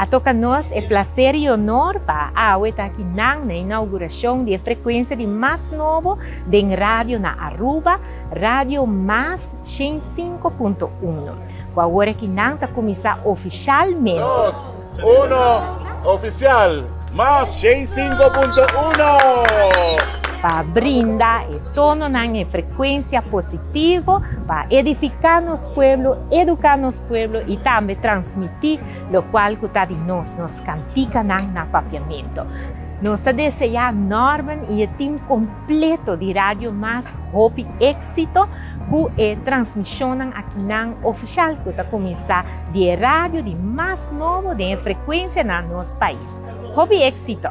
Toca nos e placer y honor pa awe ta aki na inauguracion di frecuencia di mas nobo di radio na Aruba, Radio Mas 5.1. Awor aki nan ta cuminsa oficialmente. 2, 1, oficial, Mas 5.1! Pa brinda e tono na frecuencia positivo, pa edifica nos pueblo, educa nos pueblo y tambe transmiti locual cu ta di nos, nos cantica na Papiamento. Nos ta desea Norman y e team completo di Radio Mas hopi exito cu e transmision aki nan oficial cu ta cuminsa di radio di mas nobo di frecuencia na nos pais. Hopi exito!